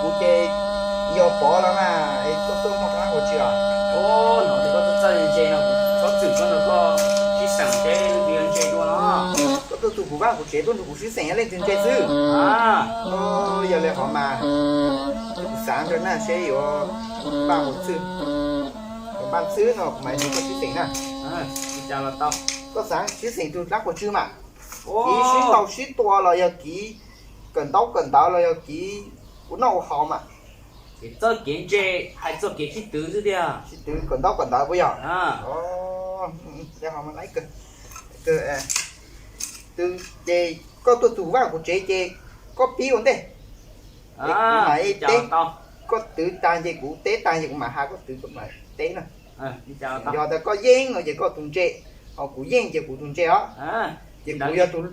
Kuv ces yog Pov los mas, es koj tuaj muaj qab hau tsi os? Hnov tias koj txawj ntse no, kuv txhob txwm koj nrog koj sib xeem seb leej twg yuav ntse dua no. Koj tuaj txug kuv vaj kuv tsev tuaj nrug kuv sib xeem leej twg ntse xwb. Yog le hov mas, kuv xaav nrog naj seb yuav npaj hauv txwj, yuav npaj txwj no kuv mam nrug koj sib xeem na. Koj xaav sib xeem tug dlaab puas tswg mas? Kiv sib ntaus sib tua los yog kiv kawm ntaub kawm ntawv los yog kiv ua noj ua haus mas? Kev txawj kev ntse, hais txog kev sib twv xwb tiag. Sib twv kawm ntaub kawm ntawv puas yog? Ces koj tuaj txug kuv vaj kuv tsev ces koj pib ua ntej. Kuv mam teb, koj twv tag ces kuv teb tag ces kuv mam has koj twv koj mam teb na. Yog tas koj yeej no ces koj tug ntse, ho kuv yeej ces kuv tug ntse os. Ces kuv yog tug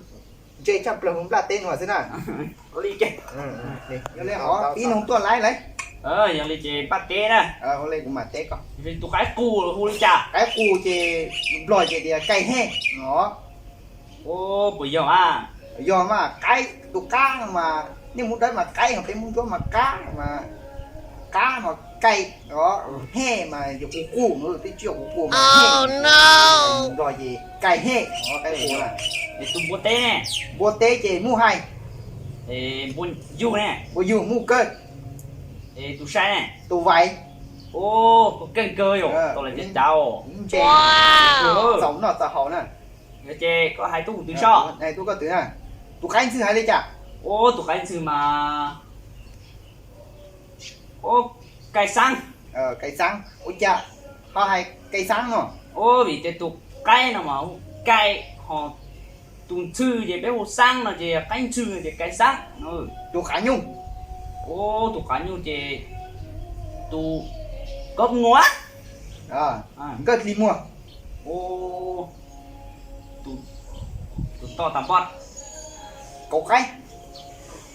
ntse tshaj plawg hauv nplaj teb nuav xwb na. Yog le hov pib noog tuaj laiv lawm. Yog li ces npaj teb na. Ua le kuv mam teb koj. Tus qaib qus hu li cas? Qaib qus ces Nplog ces tias kai hej no. Puas yog a? Yog mas, qaib, tus qab no mas, nej Hmoob Dawb mas qaib, ho peb Hmoob Ntsuab mas qab mas, qab mas kai, hej mas yog qus qus no, twb tsis yog qus qus mas hej. Nplog ces kai hej, qaib qus na. Tus npua teb ne? Npua teb ces muj hais. Npua yug ne? Npua yug muj kawg. Tus sai ne? Tus vaiv. Keej kawg yom, tau lawm ces cav ntse, txaus noj txaus haus na. Ces koj hais tuaj kuv twv soj. Hais tuaj koj twv na. Tus qaib ntxwg hais li cas? Tus qaib ntxwg mas, ua, kai xaab. Kai xaab. Ua cas ho hais kai xaab no? Vim tias tus qaib no mas hu kai, ho tus ntxhw ces peb hu xaab no ces qaib ntxhw ces kai xaab. Tus qav nyuj. Tus qav nyuj ces tus koj muag. Nkawj dlig muag. Tus toj tas npoj. Kaum qaib.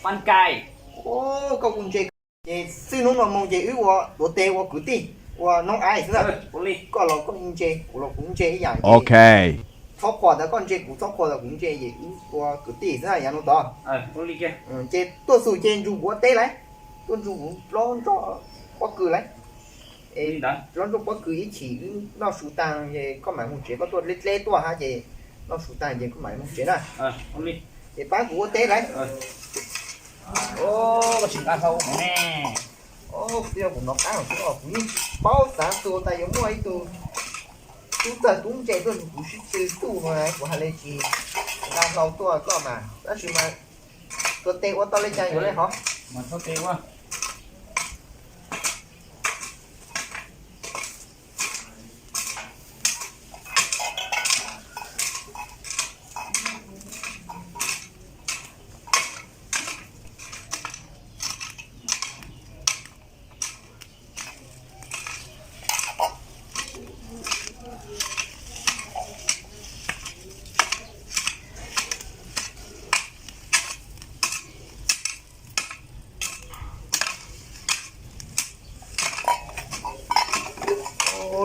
Paj kais. Koj kuj ntse. Ces txij hnub no mus ces wb ua tuav tes ua kwv tij, ua noob aiv xwb na. Koj los koj ntse, kuv los kuv ntse ib yam. Txhob qhuas ntawd koj ntse kuv, txhob qhuas ntawd kuv ntse, ces wb ua kwv tij xwb na yav no tod. Ces tuaj xus ces nrug kuv ua teb lawm, tuaj nrug kuv hlob nroj pob kws lawm. Hlob nroj pob kws ib chim wb noj su taag ces koj mam mus tsev, koj tuaj dleb dleb tuaj hab ces noj su taag ces koj mam mus tsev na. Ces pab kuv ua teb lawm. Koj tsis nqa hlau ne. Kuv yog kuv nov qab los kuv yeej paub xav xus tas yuav muaj ib tug tub txawg tub ntse tuaj nrug kuv sib tw tuj no, kuv hais le tsis nqa hlau tuaj koj mas, tab sis mas tuav tes ua tau le caag yuav le hov.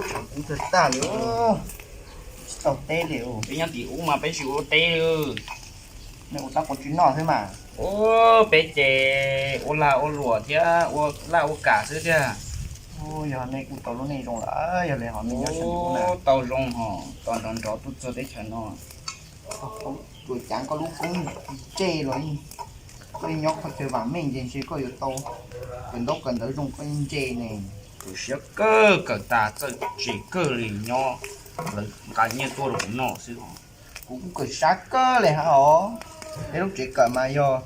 Tshav kub tag tag li, tsis tau teb li. Peb nyob tim ub mas peb tsis ua teb li. Nej ua tab kuv tsis noj xwb mas. Peb ces ua lag ua luam thiab ua laj ua kam xwb tiag. Yog nej kuj tau lub neej zoo lawm, yog li ho nej nyob tau zoo ho, tos nrov nrov tuaj txog teb chaws no. Koj caav koj lub koob ntsej los, koj nyob qhov chaw vam meej ces ntshe koj yuav tau kawm ntaub kawm ntawv zoo koj ntse ne. Kawm siab kawg, kawm tas txawj ntse kawg li, nyob lawv nqa nyiaj tuaj rau kuv noj xwb. Kuv kuj kawm sab kawg li hab os. Peb lub tsev kawm mas yog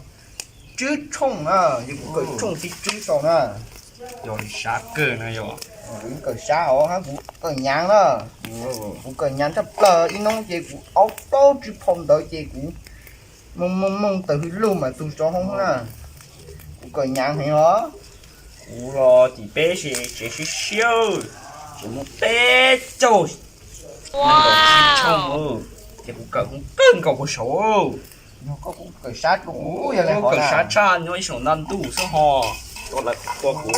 tswb tshooj na, yog kuv kawm tshooj tib tswb sau na. Yog li sab kawg na yog. Kuv kawm sab os, hab kuv kawm nyaav na. Kuv kawm nyaav tshaj plawg, ib nub ces kuv aub plaub tsib phau ntawv ces kuv moog moog moog tawm hws lug mas tug sov hoob na. Kuv kawm nyaav heev os. Kuv los tim peb tsev siab siab, tsev muaj peb caug nees nkaum tsib tshooj, ces kuv kawm kawg nkaus puag saud. Yog koj kuj kawm sab rua kuv, yog li kawm sab tshaj nyob ib saum ntaj ntuj xwb ho, tua lawv tua kuv.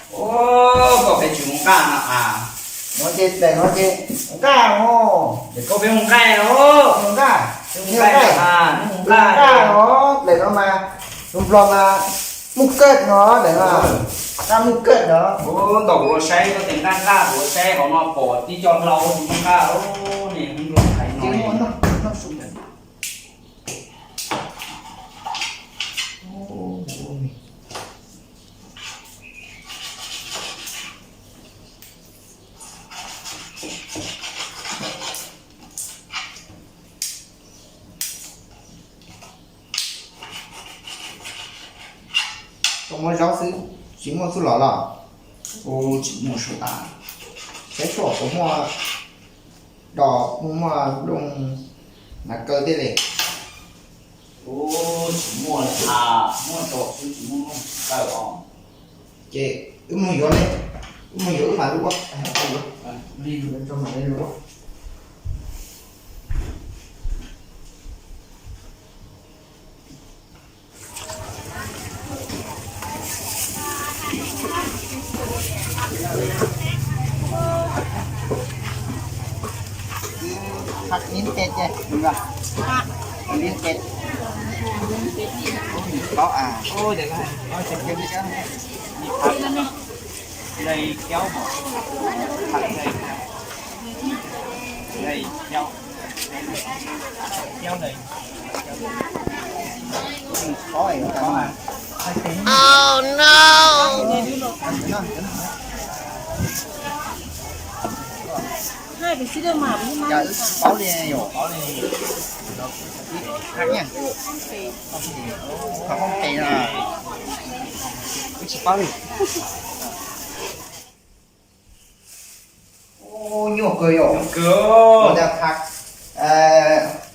Koj peb tsis mus nqaj no a? No ces daim no ces nqaj os. Koj peb mus nqaj os. Mus nqaj, mus nqaj, mus nqaj os. Daim no mas, tus Nplog mas muj kawj no, daim no, nqaj muj kawj no. Ntawm kuv los saib koj tias nqaj nqaj, kuv los saib hauv no pom tib co hlau mus nqaj os, ne Nplog hais no. Koj muab zaub xwb, tsis muaj txuj lom los? Ua tsis muaj sua tas. Saib sua puas muaj dos, muaj nplooj hnav kaw tej li? Ua tsis muaj li a, muaj dos xwb tsis muaj nplooj hnav kaw os. Ces wb mus yuav li, wb mus yuav wb mam li ua. Hạt liên kết kìa, đúng không? Liên kết. Có à? Ôi, để coi. Ôi, tìm kiếm đi chứ. Hạt dày kéo hả? Hạt dày. Dày kéo. Kéo dày. Có à, có à. Oh no! Paub li yom, paub li. Haj nha. Qhov hmoob pes no wb tsis paub li. Nyuaj kawg yom. Ua tas phaj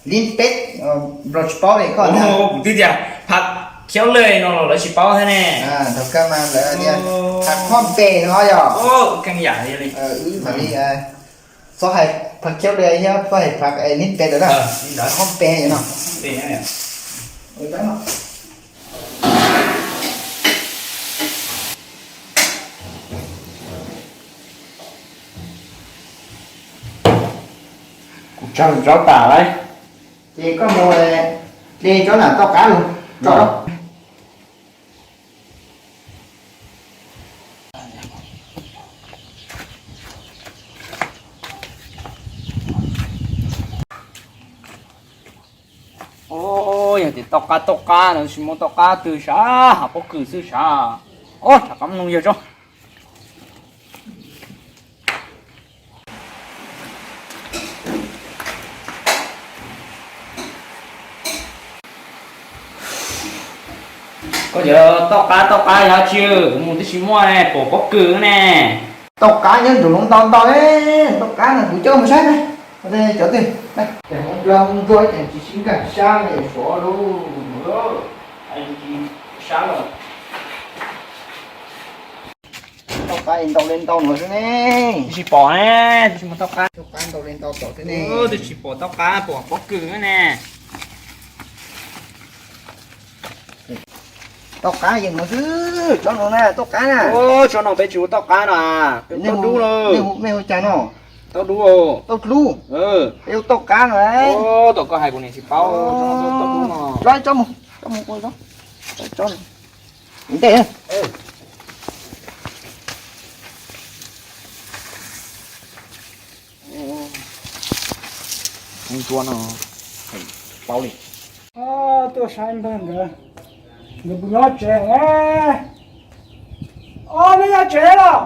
lib peb, nplog tsis paub li koj. Kuv twb tias phaj khiaub lej no los lawv tsis paub thiab ne. Thaum kawg mas lawv tias phaj hmoob pes no yom. Keej yam li. Wb mam li txhob hais phaj khiaub lej thiab txhob hais phaj lib peb lawm na. Hmoob pes no. Kuv tsawg zaub tas lawm. Ces koj mus de tsob nram toj qab los tso. Yog tias toj qab toj qab no tsis muaj toj qab twg sav, hav pob kws xwb sav. Ob, rov qab mus yawg tso. Yog tauj qab, tauj qab yog tsi, kuv mus twb tsis muaj ne, pom pob kws ne. Tauj qab nyob nraum no ntau ntau ne, tauj qab no kuv coj mus saib ne. Cov twg, cov Hmoob Nplog Hmoob Ntsuab ces tsis sib nkag sab li Suav lauj. Tsis sab lauj. Tauj qab ntau li ntau no xwb ne. Twb tsis pom ne, twb tsis muaj tauj qab. Tauj qab ntau li ntau tom xwb ne. Twb tsis pom tauj qab, pom pob kws ne. Tauj qab yeej no xwb, tsob no na, tauj qab na. Tsob no peb tsis ua tauj qab no, peb ua tauj dub lawm. Nej hu cas no? Tauj dub. Tauj dub. Peb ua tauj qab no. Tom koj hais kuv niam tsis paub. Tsob, tsob mus, tsob mus ua tsob. Ntej. Ntsuab no paub li. Tuaj saib npawg nkawd, nkawd puas nyob tsev? Ob, neb nyob tsev los?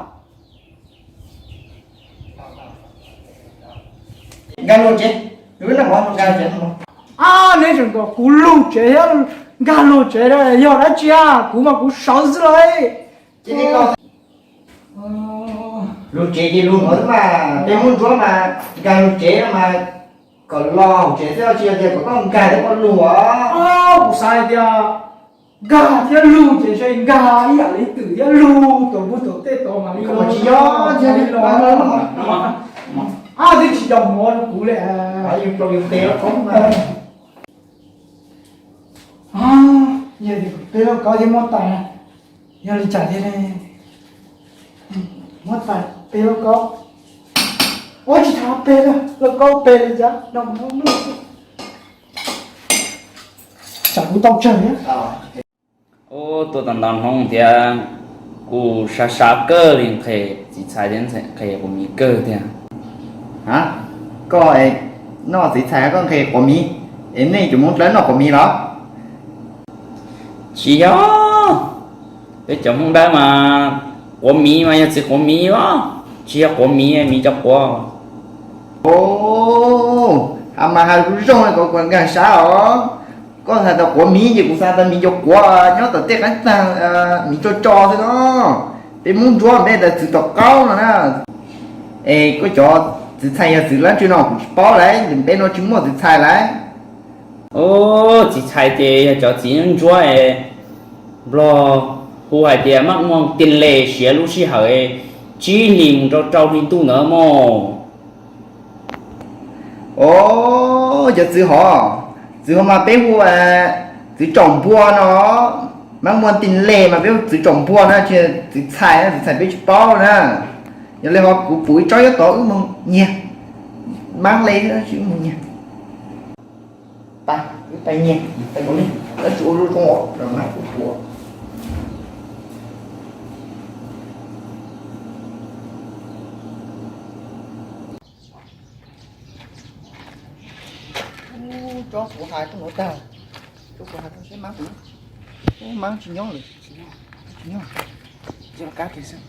Nkag lug tsev, nkag tsev. Ab, neb tseem kom kuv lug tsev thiab nkag lug tsev, yog dab tsi? Kuv mas kuv sawv xwb lauj. Lug tsev ces lug no xwb mas, peb Hmoob Ntsuab mas nkag lug tsev mas kom los hauv tsev xwb, tsis yog tias kom koj nkag thiab koj lug os. Kuv xav hais tias nkag thiab lug ces ntshe nkag ib yam li twm thiab lug, tom ntug tom tej tod mam li los. Ab, twb tsis tau mov rau kuv li. Yog tias kuv peb lauj kaub thiab muab tais, yog li cas thiaj li muab tais peb lauj kaub? Ua tsis tau peb lauj kaub, peb li cas no, tsam kuv tau tsawg thiab. Ub, tuaj tau ntau hnub thiab, kuv sab sab kawg li, nqhis txiv txhais thiab nqhis quav miv kawg tiag. A, koj noj txiv txhais koj nqhis quav miv, es nej cov Hmoob Dawb noj quav miv los? Tsis yog, peb cov Hmoob Dawb mas quav miv mas yog txiv quav miv os, tsis yog quav miv, miv cov quav. Ov, has mas has zoo zoo kom kuv nkag siab os. Koj hais tau quav miv ces kuv xav tau miv cov quav nyob tom tej qab tag, miv tso tso xwb no. Peb Hmoob Ntsuab peb tas txiv tom qaub no na. Es koj cov txiv txhais yog txiv dab tsi no kuv tsis paub lauj, npeb no tsis muaj txiv txhais lauj. Ov, txiv txhais ces yog cov txiv ntsuab es Nplog hu hais tias mab muag tij les, siav lub sij hawm tsib hlis mus rau rau hli ntuj ntawd mog. Ov, cov txiv hov, txiv hov mas peb hu txiv tsaum npua no. Mab muag tij les mas peb hu txiv tsaum npua na, tsis txiv txhais, txiv txhais peb tsis paub na. Yog li ho kuv pum ib tsob nyob tod wb mus nyiag. Mab le wb mus nyiag. Pab, wb pab nyiag, pab nyiag, dab tsi ua zoo zoo os, mas kuv pum. Ub, tsob kuv hais tuaj nuav tag, tsob kuv hais tuaj seb mab kuv, ub, mab tsis nyob lawm, tsis nyob, tsis nyob, tsis nyob, kab kiag xwb.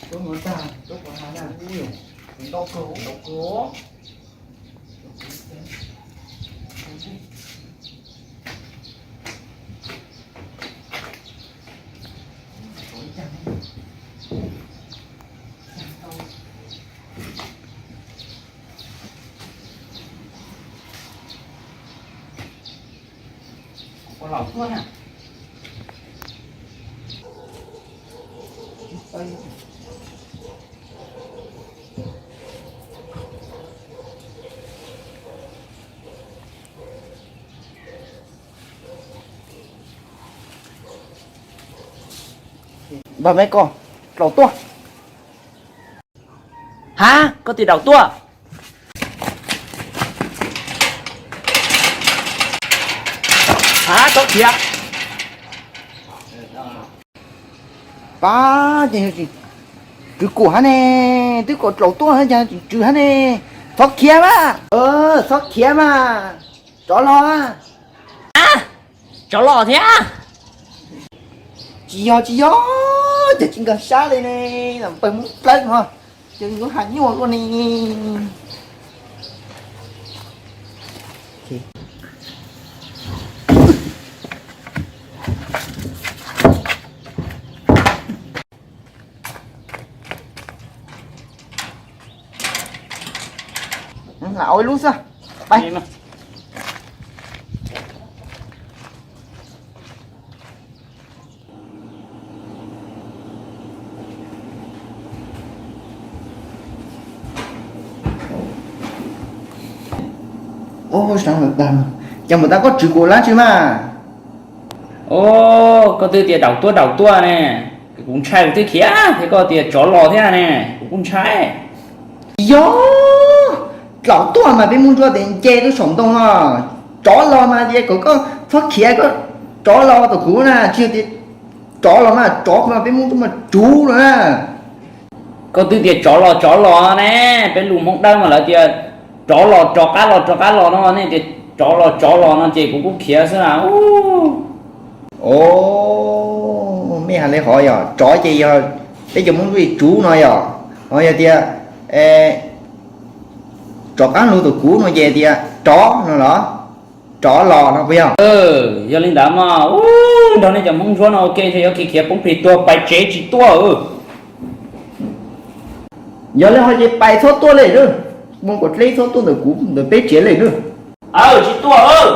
Tsob nuav tag, tsob kuv hais na, ub, ntau kawg, ntau kawg. Kuv puas laus tuaj na. Npawg me koj, laus tuaj. Hab, koj twb laus tuaj. Hab, txhob khiav. Pab, ces tswv kuam hab ne, twb kom laus tuaj hab cas tswv hab ne. Txhob khiav mas, txhob khiav mas, rov los. Tsov los thiab. Tsis yog, tsis yog, ces tsis nkag siab li ne, los pawg Hmoob plawg no, ces yuav hais nyuaj luaj ne. Lam ua ib lub xwb. Ces mus tau koj tswv kuv dab tsi mas. Os, koj twb tias daum tuaj daum tuaj ne, kuv ntshai kuv twb khiav thiab, koj tias tsov los thiab ne, kuv kuj ntshai. Yog, daum tuaj mas peb Hmoob Ntsuab tias nce tuaj saum ntoo no, tsov los mas tias kom koj txhob khiav, koj, tsov los tom kuv na, tsis yog tias tsov los mas, tsov mas peb Hmoob Ntsuab mas tsuv los na. Koj twb tias tsov los tsov los ne, peb lus Hmoob Dawb mas lawv tias rov los rov qab los rov qab los no, nej tias tsov los tsov los no ces kuv kuj khiav xwb na. Os, mej hais li hov yog tsov ces yog peb cov Hmoob Ntsuab tsuv no yog, ho yog tias tsov qab lug tom kuv no ces tias tsov no los, tsov los no puas yog? Yog li ntawd mas, nrog nej cov Hmoob Ntsuab no ua ke ces yuav khiav khiav poob plig tuag pais tsev tsis tuaj. Yog li hov ces pais txhob tuaj li, mus kom deb txhob tuaj ntawm kuv ntawm peb tsev li nawb. Aw, tsis tuaj.